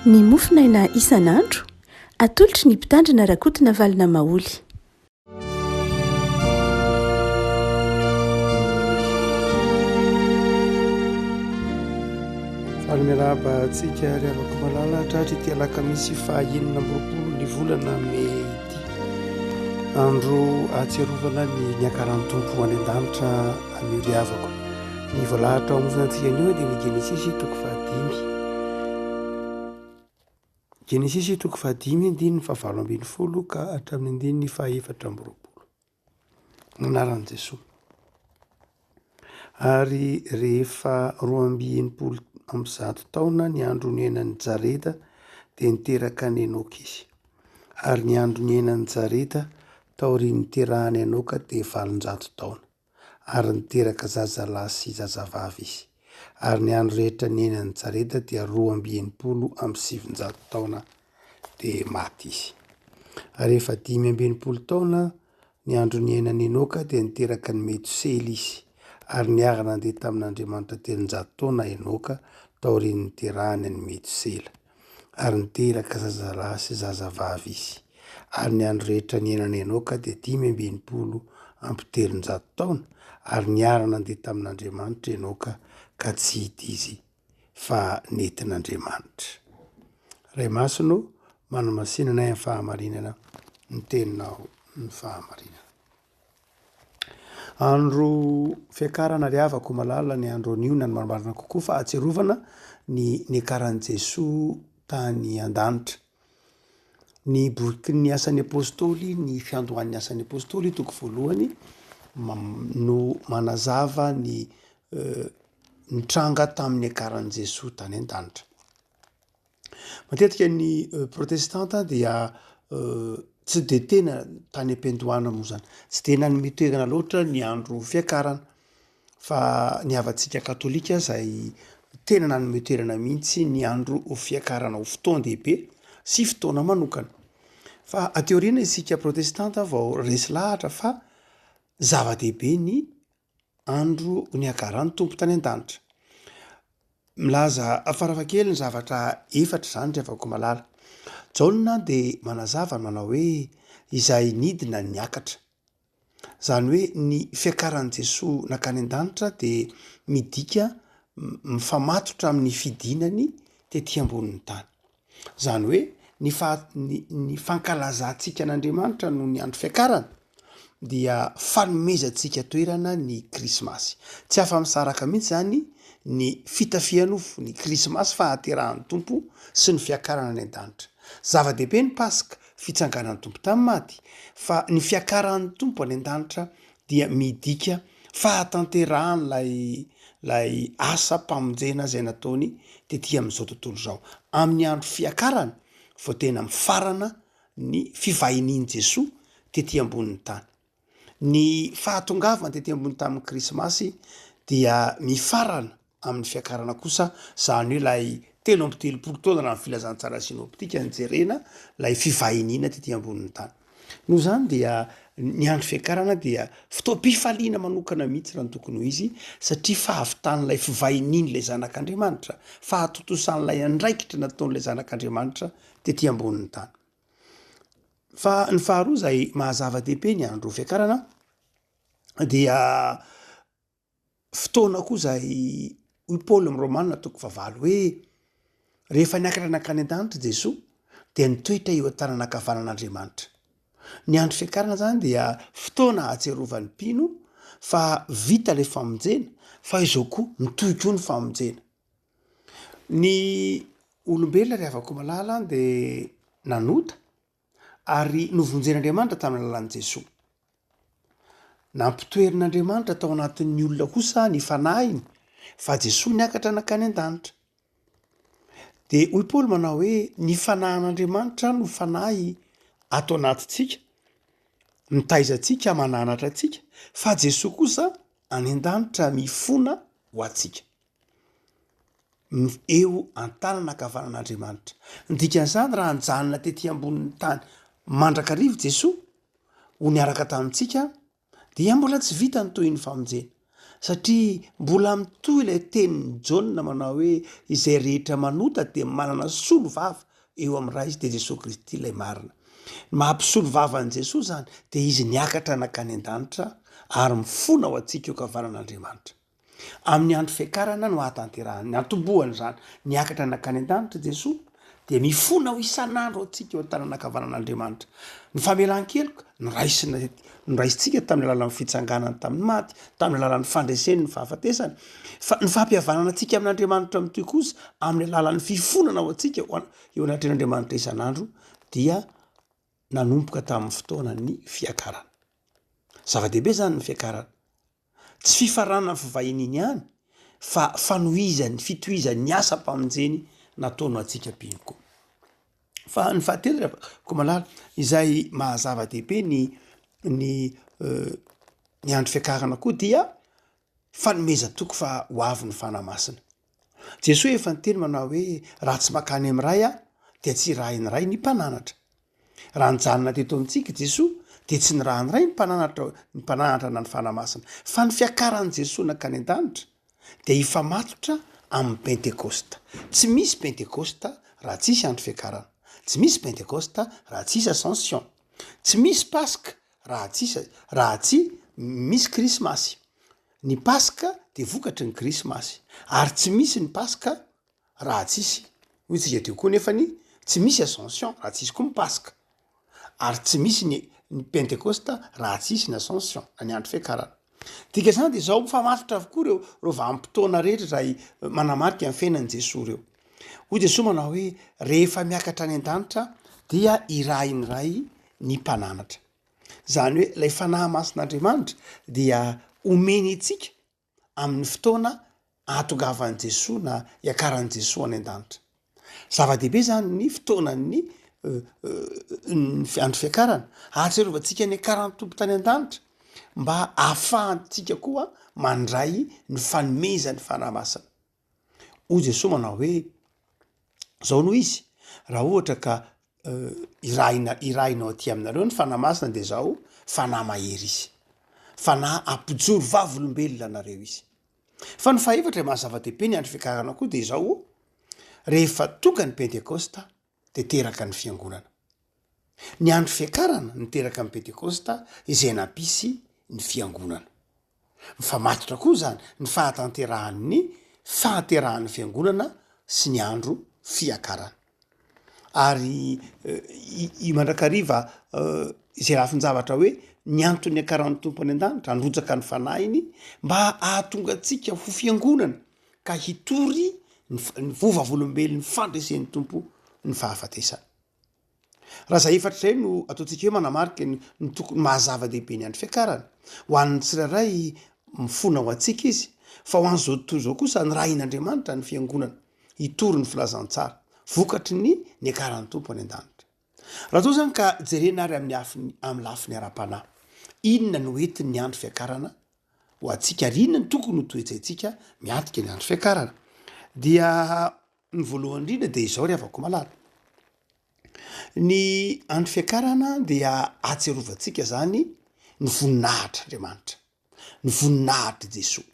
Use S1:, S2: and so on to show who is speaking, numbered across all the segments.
S1: Ny mofonaina isan'andro, atolotry ny Mpitandrina Rakotonavalona Maholy.
S2: Faly miarahaba antsika ry havako malala tratry ity alakamisy faha 26 ny volana mey ity. Andro ahatsiarovana ny niakaran'ny Tompo any an-danitra anio ry havako. Ny voalahatra ao amin'ny antsika anio dia ny Genesisy toko fahadimy. Genesisy toko fahadimy andininy fahavalo ambin'ny folo ka hatramin'ny andininy fahaefatra amby roapolo. Ny anaran'i Jesoa. Ary rehefa 162 taona ny andro niainan'i Jareda dia niteraka an'i Enoka izy. Ary ny andro niainan'i Jareda taorian'ny niterahan'i Enoka dia 800 taona. Ary niteraka zazalahy sy zazavavy izy. Ary ny andro rehetra niainan'i Jareda dia 962 taona, dia maty izy. Ary rehefa 65 taona ny andro niainan'i Enoka, dia niteraka an'i Metosela izy. Ary niara-nandeha tamin'Andriamanitra 300 taona Enoka, taorian'ny niterahany an'i Metosela. Ary niteraka zazalahy sy zazavavy izy. Ary ny andro rehetra niainan'i Enoka dia 365 taona, ary niara-nandeha tamin'Andriamanitra Enoka, ka tsy hita izy, fa nentin'Andriamanitra. Ray Masina ô, manamasina anay amin'ny fahamarinana, ny teninao ny fahamarinana. Andro fiakarana ry havako malala ny andro anio na ny marimarina kokoa fa ahatsiarovana ny niakaran'i Jesoa tany an-danitra. Ny bokin'ny asan'ny apostoly, ny fiandohan'ny asan'ny apostoly toko voalohany no manazava ny nitranga tamin'ny niakaran'i Jesoa tany an-danitra. Matetika ny protestanta dia tsy de tena tany am-piandohana moa zany, tsy de nanome toerana loatra ny andro fiakarana fa ny havantsika katolika zay tena nanome toerana mihitsy ny andro fiakarana ho fotoan-dehibe sy fotoana manokana. Fa aty aoriana isika protestanta vao resy lahatra fa zava-dehibe ny andro niakaran'ny Tompo tany an-danitra. Milaza farafahakeliny ny zavatra efatra izany ry havako malala. Jaona dia manazava manao hoe izay nidina niakatra. Izany hoe ny fiakaran'i Jesoa nankany an-danitra dia midika mifamatotra amin'ny fidinany tety ambonin'ny tany. Izany hoe ny faha- ny ny fankalazantsika an'Andriamanitra noho ny andro fiakarana dia fanomezantsika toerana ny krismasy. Tsy afa-misaraka mihitsy izany ny fitafianofo, ny krismasy fahaterahan'ny Tompo sy ny fiakarana any an-danitra. Zava-dehibe ny Paska, fitsanganan'ny Tompo tamin'ny maty, fa ny fiakaran'ny Tompo any an-danitra dia midika fahatanterahan'ilay ilay asam-pamonjena izay nataony tety amin'izao tontolo izao. Amin'ny andro fiakarana vao tena mifarana ny fivahinian'i Jesoa tety ambonin'ny tany. Ny fahatongavany tety ambony tamin'ny krismasy dia mifarana amin'ny fiakarana kosa, izany hoe ilay 33 taona raha ny filazantsara synoptika no jerena, ilay fivahiniana tety ambonin'ny tany. Noho izany dia ny andro fiakarana dia fotoam-pifaliana manokana mihitsy raha ny tokony ho izy, satria fahavitan'ilay fivahinian'ilay Zanak'Andriamanitra, fahatontosan'ilay andraikitra nataon'ilay Zanak'Andriamanitra tety ambonin'ny tany. Fa ny faharoa izay maha zava-dehibe ny andro fiakarana dia fotoana koa izay hoy Paoly amin'ny Romana toko fahavalo hoe rehefa niakatra nankany an-danitra Jesoa dia nitoetra eo an-tanana ankavanan'Andriamanitra. Ny andro fiakarana izany dia fotoana ahatsiarovan'ny mpino fa vita ilay famonjena fa izao koa mitohy koa ny famonjena. Ny olombelona ry havako malala dia nanota ary novonjen'Andriamanitra tamin'ny alalan'i Jesoa. Nampitoerin'Andriamanitra tao anatin'ny olona kosa ny fanahiny fa Jesoa niakatra nankany an-danitra. De hoy Paoly manao hoe ny fanahin'Andriamanitra no fanahy ato anatintsika, mitaiza antsika, mananatra antsika, fa Jesoa kosa any an-danitra mifona ho antsika. eo an-tanana ankavanan'Andriamanitra. Ny dikan'izany raha nijanona tety ambonin'ny tany mandrakariva Jesoa ho niaraka tamintsika dia mbola tsy vita ny tohin'ny famonjena. Satria mbola mitohy ilay tenin'i Jaona manao hoe izay rehetra manota dia manana solovava eo amin'ny Ray izy dia Jesoa Kristy ilay marina. Ny maha mpisolovava an'i Jesoa izany dia izy niakatra nankany an-danitra ary mifona ho antsika eo ankavanan'Andriamanitra. Amin'ny andro fiakarana no ahatanterahany, niantombohany izany. Niakatra nankany an-danitra Jesoa, dia mifona ho isan'andro antsika eo an-tanana ankavanan'Andriamanitra. Ny famelan-keloka, noraisina, noraisintsika tamin'ny alalan'ny fitsanganany tamin'ny maty, tamin'ny alalan'ny fandreseny ny fahafatesana. Fa ny fampihavanana antsika amin'Andriamanitra mitohy kosa, amin'ny alalan'ny fifonana ho antsika eo anatrehan'Andriamanitra isan'andro, dia nanomboka tamin'ny fotoanan'ny fiakarana. Zava-dehibe izany ny fiakarana. Tsy fifaranan'ny fivahiniany ihany fa fanohizany, fitohizan'ny asam-pamonjeny nataony ho antsika mpino koa. Fa ny fahatelo ry havako malala, izay maha zava-dehibe ny ny ny andro fiakarana koa dia fanomezan-toky fa ho avy ny Fanahy Masina. Jesoa efa niteny manao hoe raha tsy mankany amin'ny Ray aho dia tsy hirahin'ny Ray ny mpananatra. Raha nijanona teto amintsika i Jesoa dia tsy nirahin'ny Ray ny mpananatra ny mpananatra na ny Fanahy Masina fa ny fiakaran'i Jesoa nankany an-danitra dia hifamatotra amin'ny Pentekosta. Tsy misy Pentekosta raha tsisy andro fiakarana. Tsy misy Pentekosta raha tsisy Ascension. Tsy misy Paska raha tsisy raha tsy misy Krismasy. Ny Paska dia vokatry ny Krismasy. Ary tsy misy ny Paska raha tsisy, hoy tsika teo koa nefany, tsy misy Ascension raha tsisy koa ny Paska. Ary tsy misy ny ny Pentekosta raha tsisy ny Ascension na ny andro fiakarana. Dikan'izany dia izao mifamatotra avokoa ireo ireo vanim-potoana rehetra izay manamarika ny fiainan'i Jesoa ireo. Hoy Jesoa manao hoe rehefa miakatra any an-danitra dia irahin'ny Ray ny mpananatra. Izany hoe ilay Fanahy Masin'Andriamanitra dia omeny antsika amin'ny fotoana ahatongavan'i Jesoa na hiakaran'i Jesoa any an-danitra. Zava-dehibe izany ny fotoanan'ny andro fiakarana, ahatsiarovantsika ny niakaran'ny Tompo tany an-danitra mba ahafahantsika koa mandray ny fanomezan'ny Fanahy Masina. Hoy Jesoa manao hoe, zao no izy, raha ohatra ka irahina irahinao aty aminareo ny Fanahy Masina de zao, Fanahy mahery izy, Fanahy hampijoro vavolombelona anareo izy. Fa ny fahefatra maha zava-dehibe ny andro fiakarana koa de zao, rehefa tonga ny Pentekosta de teraka ny fiangonana. Ny andro fiakarana niteraka ny Pentekosta izay nampisy ny fiangonana. Mifamatotra koa izany ny fahatanterahan'ny fahaterahan'ny fiangonana sy ny andro fiakarana. Ary i mandrakariva izay lafin-javatra hoe ny antony niakaran'ny Tompo any an-danitra, handrotsaka ny fanahiny mba hahatonga antsika ho fiangonana ka hitory ny ny ho vavolombelon'ny fandresen'ny Tompo ny fahafatesana. Raha izay efatra izay no ataontsika hoe manamarika ny ny tokony maha zava-dehibe ny andro fiakarana. Ho an'ny tsirairay mifona ho antsika izy, fa ho an'izao tontolo izao kosa nirahin'Andriamanitra ny fiangonana hitory ny filazantsara, vokatry ny niakaran'ny Tompo any an-danitra. Raha toa izany ka jerena ary amin'ny afiny amin'ny lafiny ara-panahy, inona no entin'ny andro fiakarana ho antsika ary inona no tokony ho toe-tsaintsika miatrika ny andro fiakarana? Dia ny voalohany indrindra dia izao ry havako malala, ny andro fiakarana dia ahatsiarovantsika izany ny voninahitr'Andriamanitra, ny voninahitr'i Jesoa.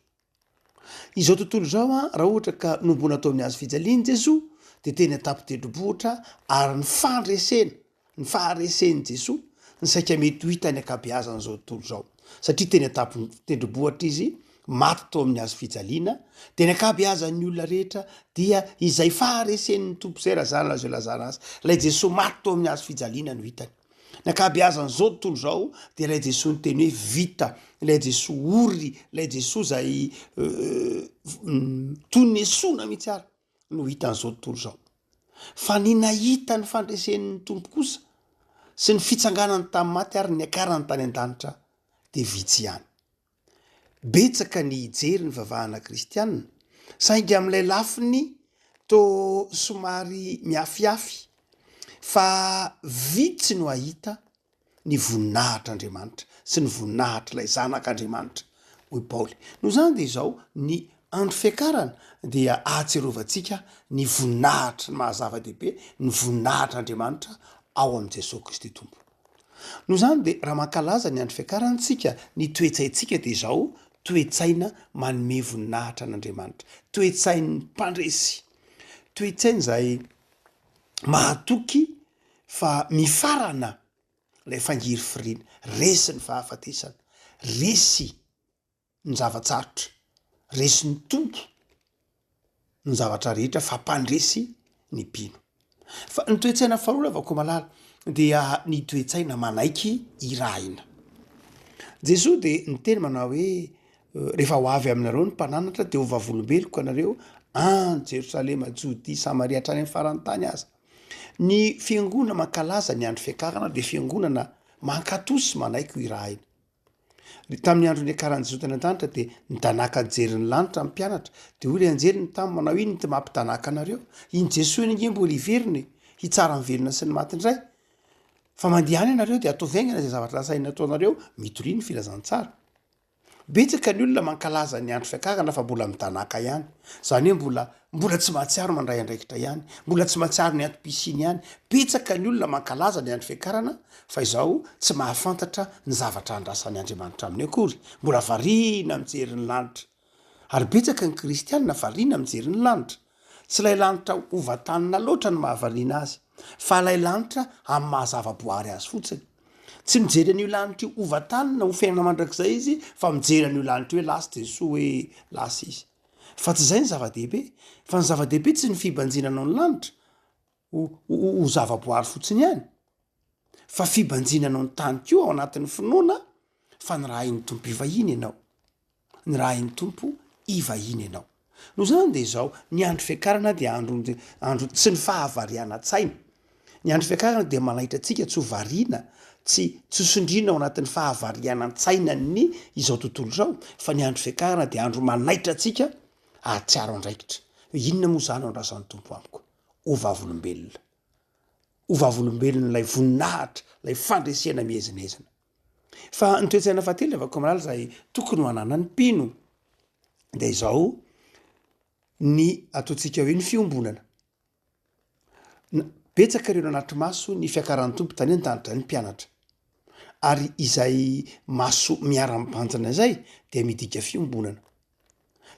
S2: Izao tontolo izao an, raha ohatra ka nombona tao amin'ny hazo fijaliana Jesoa dia teny an-tampon-tendrombohitra ary ny fandresena, ny faharesen'i Jesoa no saika mety ho hita ny ankabeazan'izao tontolo izao. Satria teny an-tampon-tendrombohitra Izy, maty tao amin'ny hazo fijaliana, dia ny ankabeazan'ny olona rehetra dia izay faharesen'ny Tompo izay raha izany no azo ilazana azy, ilay Jesoa maty tao amin'ny hazo fijaliana no hitany. Ny ankabeazan'izao tontolo izao dia ilay Jesoa niteny hoe vita, ilay Jesoa ory, ilay Jesoa izay toy ny nesona mihitsy ary no hitan'izao tontolo izao. Fa ny nahita ny fandresen'ny Tompo kosa sy ny fitsanganany tamin'ny maty ary ny niakarany tany an-danitra dia vitsy ihany. Betsaka ny hijery ny vavahana kristianina, saingy amin'ilay lafiny toa somary miafiafy, fa vitsy no hahita ny voninahitr'Andriamanitra sy ny voninahitr'ilay Zanak'Andriamanitra, hoy Paoly. Noho izany dia izao, ny andro fiakarana dia ahatsiarovantsika ny voninahitry ny maha-zava-dehibe ny voninahitr'Andriamanitra ao amin'i Jesoa Kristy Tompo. Noho izany dia raha mankalaza ny andro fiakarana isika, ny toe-tsaintsika dia izao, Toe-tsaina manome voninahitra an'Andriamanitra. Toe-tsain'ny mpandresy. Toe-tsaina izay mahatoky fa mifarana ilay fangirifiriana. Resy ny fahafatesana. Resy ny zava-tsarotra. Resin'ny Tompo ny zavatra rehetra fa mpandresy ny mpino. Fa ny toe-tsaina faharoa Ravakomalala dia ny toe-tsaina manaiky irahina. Jesoa dia niteny manao hoe rehefa ho avy aminareo ny mpananatra dia ho vavolombeloko anareo any Jerosalema, Jodia, Samaria hatrany amin'ny faran'ny tany aza. Ny fiangonana mankalaza ny andro fiakarana dia fiangonana mankatò sy manaiky ho irahina. Tamin'ny andro niakaran'i Jesoa tany an-danitra dia nidanàka nijery ny lanitra ny mpianatra. Dia hoy ilay anjely ny taminy manao inona ity mampidanàka anareo? Iny Jesoa iny ange mbola hiverina e! Hitsara ny velona sy ny maty indray. Fa mandehana ianareo dia ataovy haingana izay zavatra nasainy nataonareo, mitoria ny filazantsara. Betsaka ny olona mankalaza ny andro fiakarana fa mbola midanàka ihany. Izany hoe mbola mbola tsy mahatsiaro mandray andraikitra ihany, mbola tsy mahatsiaro ny antom-pisiany ihany. Betsaka ny olona mankalaza ny andro fiakarana fa izao tsy mahafantatra ny zavatra andrasan'ny Andriamanitra aminy akory. Mbola variana mijery ny lanitra. Ary betsaka ny kristiana variana mijery ny lanitra. Tsy ilay lanitra hovantanina loatra no mahavariana azy, fa ilay lanitra amin'ny maha zava-boary azy fotsiny. Tsy mijery an'io lanitra io hovantanina ho fiainana mandrakizay izy, fa mijery an'io lanitra io hoe lasa Jesoa hoe lasa izy. Fa tsy izay ny zava-dehibe, fa ny zava-dehibe tsy ny fibanjinanao ny lanitra ho ho zava-boary fotsiny ihany, fa fibanjinanao ny tany koa ao anatin'ny finoana fa nirahin'ny Tompo hivahiny ianao. Nirahin'ny Tompo hivahiny ianao. Noho izany dia izao, ny andro fiakarana dia andro andro tsy ny fahavarianan-tsaina. Ny andro fiakarana dia manaitra antsika tsy ho variana, tsy tsy ho sondriana ao anatin'ny fahavarianan-tsainan'ny izao tontolo izao, fa ny andro fiakarana dia andro manaitra antsika hahatsiaro andraikitra. Hoe inona moa izany no andrasan'ny Tompo amiko? Ho vavolombelona. Ho vavolombelon'ilay voninahitra, ilay fandresena miezinezina. Fa ny toe-tsaina fahatelo ry Vakomalala izay tokony ho ananan'ny mpino dia izao, ny ataontsika hoe ny fiombonana. Betsaka ireo nanatri-maso ny fiakaran'ny Tompo tany an-danitra, ny mpianatra. Ary izay maso miara-mibanjina izay dia midika fiombonana.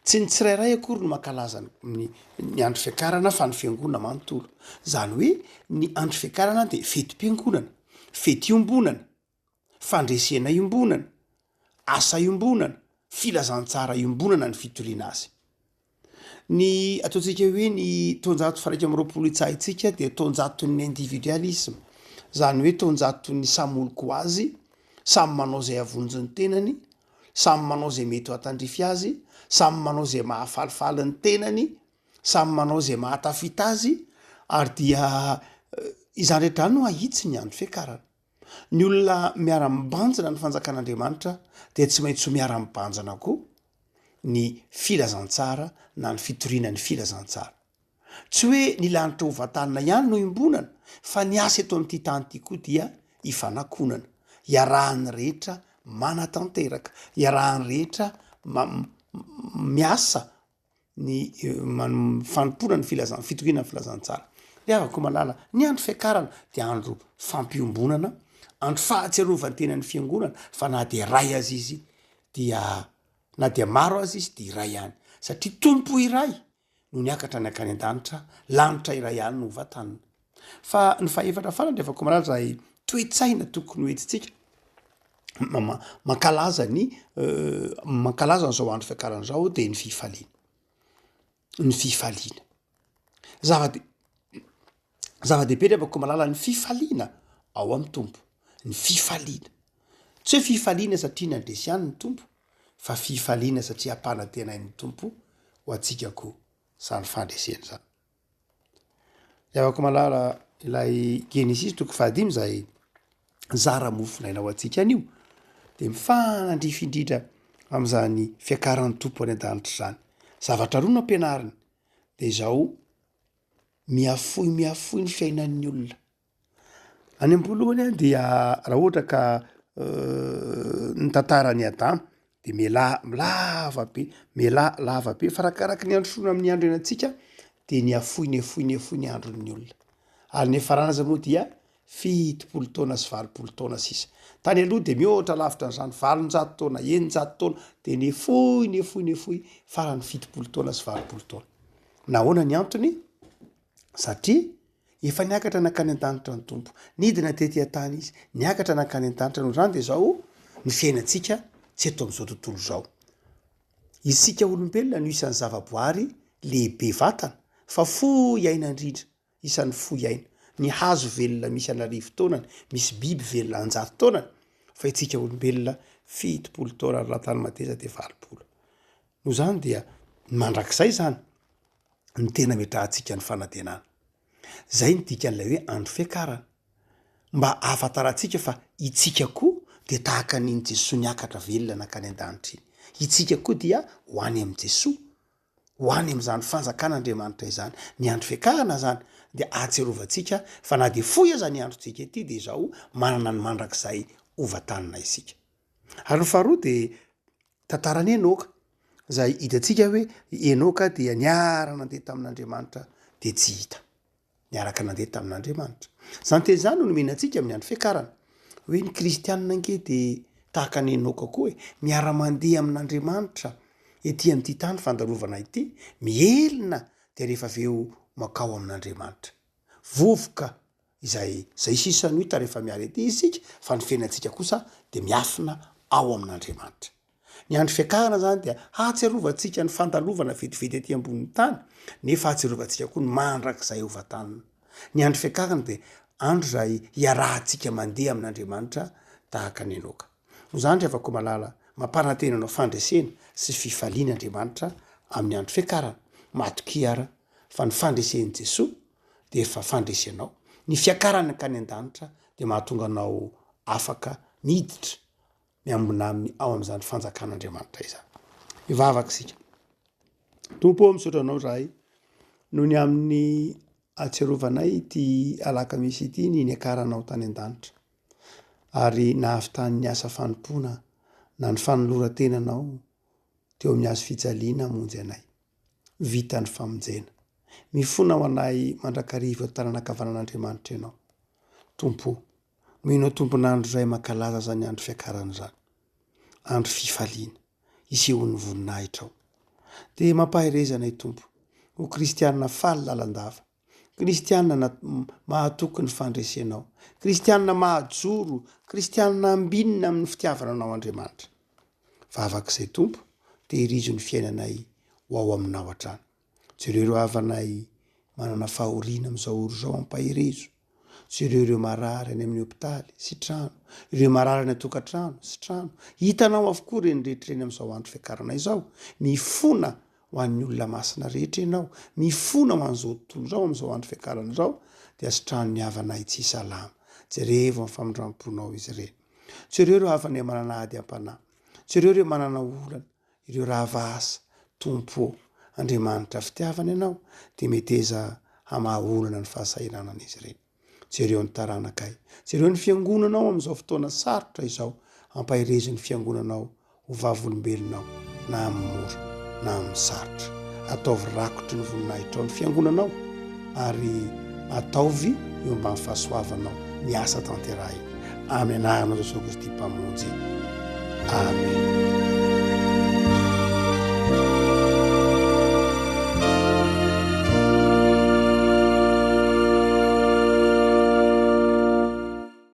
S2: Tsy ny tsirairay akory no mankalaza ny ny andro fiakarana fa ny fiangonana manontolo. Izany hoe ny andro fiakarana dia fetim-piangonana, fety iombonana, fandresena iombonana, asa iombonana, filazantsara iombonana ny fitoriana azy. Ny ataontsika hoe ny taonjato faha-21 itsahintsika dia taonjaton'ny individualisme, izany hoe taonjaton'ny samy olon-ko azy, samy manao izay hahavonjy ny tenany, samy manao izay mety ho hatandrify azy, samy manao izay mahafalifaly ny tenany, samy manao izay mahatafita azy, ary dia izany rehetra izany no hahitsy ny andro fiakarana. Ny olona miara-mibanjina ny fanjakan'Andriamanitra dia tsy maintsy ho miara-mibanjina koa ny filazantsara na ny fitoriana ny filazantsara. Tsy hoe ny lanitra ho vantanina ihany no iombonana fa ny asa eto amin'ity tany ity koa dia ifanakonana, iarahan'ny rehetra manatanteraka, iarahan'ny rehetra miasa ny fanompoana ny filazan-, fitoriana ny filazantsara. Ry havako malala, ny andro fiakarana dia andro fampiombonana, andro fahatsiarovan-tenan'ny fiangonana fa na dia iray aza izy dia na dia maro aza izy dia iray ihany satria Tompo iray no niakatra nankany an-danitra, lanitra iray ihany no hovatanina. Fa ny fahefatra farany rehefa komalala izay toe-tsaina tokony ho entintsika mankalaza ny mankalaza an'izao andro fiakarana izao dia ny fifaliana, ny fifaliana. Zava-de- zava-dehibe ry havako malala ny fifaliana ao amin'ny Tompo, ny fifaliana. Tsy hoe fifaliana satria nandresy ihany ny Tompo fa fifaliana satria ampanantenain'ny Tompo ho antsika koa izany fandresena izany. Ry havako malala, ilay Genesisy toko fahadimy izay zara mofonaina ho antsika anio dia mifanandrify indrindra amin'izany fiakaran'ny Tompo any an-danitra izany. Zavatra roa no ampianariny dia izao, mihafohy mihafohy ny fiainan'ny olona. Any am-boalohany dia raha ohatra ka ny tantaran'i Adama de mialà lava be, mialà lava be fa arakaraky ny androsoana amin'ny andro iainantsika de nihafohy nihafohy nihafohy ny andron'ny olona ary ny hiafarana aza moa dia. 70 taona sy 80 taona sisa. Tany aloha dia mihoatra lavitra an'izany, 800 taona, 600 taona, dia nefoy, nefoy, nefoy, farany 70 taona sy 80 taona. Nahoana ny antony? Satria efa niakatra nankany an-danitra ny Tompo. Nidina tety an-tany Izy, niakatra nankany an-danitra. Noho izany dia izao ny fiainantsika tsy eto amin'izao tontolo izao. Isika olombelona no isan'ny zavaboary lehibe vatana fa fohy aina indrindra, isan'ny fohy aina. Ny hazo velona misy an'arivo taonany, misy biby velona anjato taonany, fa itsika olombelona 70 taona ary raha tany mateza dia 80. Noho izany dia ny mandrakizay izany no tena ametrahantsika ny fanantenana. Izay no dikan'ilay hoe andro fiakarana. Mba ahafantarantsika fa itsika koa dia tahaka an'iny Jesoa niakatra velona nankany an-danitra iny. Itsika koa dia ho any amin'i Jesoa, ho any amin'izany fanjakan'Andriamanitra izany. Ny andro fiakarana izany dia ahatsiarovantsika fa na dia fohy aza ny androntsika ety dia izao manana ny mandrakizay hovantanina isika. Ary ny faharoa dia tantaran'i Enoka, izay hitantsika hoe i Enoka dia niara-nandeha tamin'Andriamanitra dia tsy hita. Niaraka nandeha tamin'Andriamanitra. Izany teny izany no nomena antsika amin'ny andro fiakarana. Hoe ny kristianina ange dia tahaka an'i Enoka koa e, miara-mandeha amin'Andriamanitra ety amin'ity tany fandalovana ity, mihelina dia rehefa avy eo mankao amin'Andriamanitra. Vovoka Izay izay sisa no hita rehefa miala ety isika fa ny fiainantsika kosa dia miafina ao amin'Andriamanitra. Ny andro fiakarana izany dia hahatsiarovantsika ny fandalovana vetivety ety ambonin'ny tany nefa hahatsiarovantsika koa ny mandrakizay ho vatanina. Ny andro fiakarana dia andro izay hiarahantsika mandeha amin'Andriamanitra tahaka an'i Enoka. Noho izany ry havako malala, mampanantena anao fandresena sy fifaliana Andriamanitra amin'ny andro fiakarana. Matokia ara fa ny fandresen'i Jesoa dia efa fandresenao. Ny fiakarany hankany an-danitra dia mahatonga anao afaka miditra miambina aminy ao amin'izany fanjakan'Andriamanitra izany. Hivavaka isika. Tompo ô, misaotra anao izahay noho ny amin'ny ahatsiarovanay ity alakamisy ity ny niakaranao tany an-danitra ary nahavitany ny asa fanompoana na ny fanoloran-tenanao teo amin'ny hazo fijaliana hamonjy anay. Vita ny famonjena. Mifona ho anay mandrakariva eo tanana ankavanan'Andriamanitra Ianao. Tompo o, mino aho Tompon'andro izay mankalaza izany andro fiakarana izany. Andro fifaliana, isehoan'ny voninahitrao. Dia mampahereza anay Tompo, ho kristianina faly lalandava, kristianina na mahatoky ny fandresenao, kristianina mahajoro, kristianina ambinina amin'ny fitiavana anao Andriamanitra. Vavak'izay Tompo, tehirizo ny fiainanay ho ao aminao hatrany. Jereo ireo havanay manana fahoriana amin'izao ora izao, ampaherezo. Jereo ireo marary any amin'ny hopitaly, sitrano. Ireo marary any an-tokantrano, sitrano. Hitanao avokoa ireny rehetra ireny amin'izao andro fiakarana izao. Mifona ho an'ny olona masina rehetra ianao. Mifona ho an'izao tontolo izao amin'izao andro fiakarana izao, dia sitrano ny havanay tsy salama. Jerevo amin'ny famindram-ponao izy ireny. Jereo ireo havanay manana ady am-panahy. Jereo ireo manana olana, ireo rava asa. Tompo ô, Andriamanitra fitiavana Ianao, dia meteza hamaha olana ny fahasahiranan'izy ireny. Jereo ny taranakay. Jereo ny fiangonanao amin'izao fotoana sarotra izao. Ampaherezo ny fiangonanao ho vavolombelonao na amin'ny mora na amin'ny sarotra. Ataovy rakotry ny voninahitrao ny fiangonanao ary ataovy eo ambany fahasoavanao ny asa tanterahina. Amin'ny anaranao Jesoa Kristy Mpamonjy. Amen.